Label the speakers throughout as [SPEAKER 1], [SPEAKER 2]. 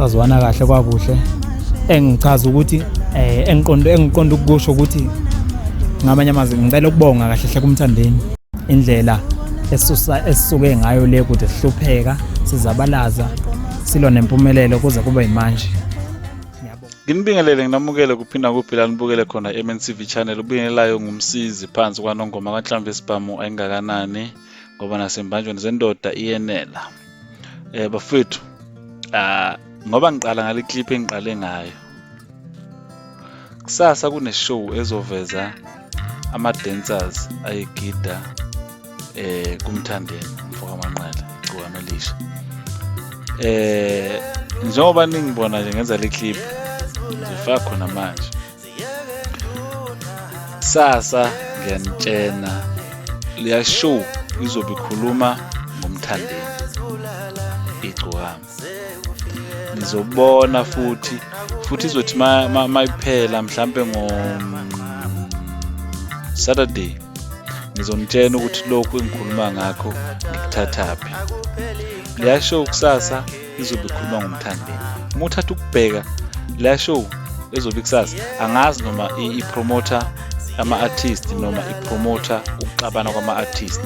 [SPEAKER 1] Sazwana kahle kwakuhle. Engichaza ukuthi engiqonde engiqonda ukusho ukuthi ngamanye amazwi ngicela ukubonga kahle hle kuMthandeni indlela esusa esisuke ngayo le kude sihlupheka sizabalaza silwa nempumelelo kuze kube yimanje.
[SPEAKER 2] Nginibingelele nginamukele kuphinda kuphi la nibukele khona MNCV channel. Ubingelelayo ngumsizi phansi kwaNongoma kaNhlamvu esibhamu ayingakanani ngoba nasembanjweni zendoda iyenela. Bafethu, ngoba ngiqala ngale clip engiqale ngayo. Kusasa kune show ezoveza ama dancers ayegida kuMthandeni mfoka Manqele Gcokama Elisha. Njengoba ningibona nje ngenza le clip ngifaka khona manje. Kusasa ngiyanitshena leya show izobe ikhuluma ngoMthandeni igcokama. Nizobona futhi izothi mayiphela mhlambe ngo Saturday ngizonitshena ukuthi lokhu engikhuluma ngakho ngikuthathaphi. Leya show kusasa izobe ikhuluma ngoMthandeni. Uma uthatha ukubheka leya show ezobe kusasa, angazi noma i-promoter ama-artist noma i-promoter ukuxabana kwama-artist,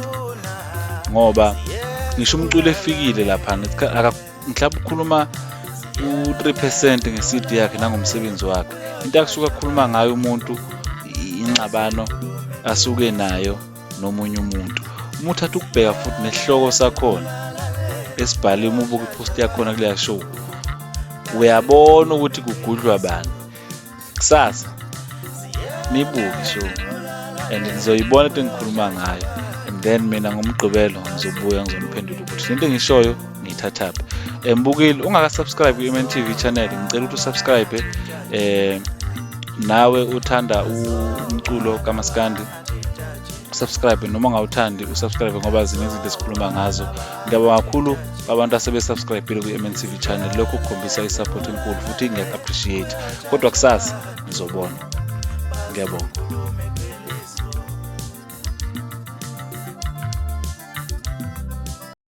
[SPEAKER 2] ngoba ngisho umculo efikile lapha mhlawumbe ukhuluma u-3% nge-CD yakhe nangomsebenzi wakhe. Into akusuke akhuluma ngayo umuntu ingxabano asuke nayo nomunye umuntu. Uma uthatha ukubheka futhi nesihloko sakhona esibhaliwe, uma ubuka ipost yakhona kuleya show, uyabona ukuthi kugudlwa bani. Kusasa nibuke show and nizoyibona into engikhuluma ngayo, and then mina ngoMgqibelo ngizobuya ngizoniphendula ukuthi lento engishoyo ngiyithathaphi. Mbukeli ungaka-subscribe ku-MNTV channel, ngicela ukuthi usubscribe. Nawe uthanda umculo kaMaskandi, subscribe, noma ungawuthandi usubscribe ngoba ziningi izinto esikhuluma ngazo. Ngiyabonga kakhulu abantu asebesubscribile kwi-MNTV channel, lokhu kukhombisa i-support enkulu futhi ngiyak-appreciate. Kodwa kusasa nizobona. Ngiyabonga.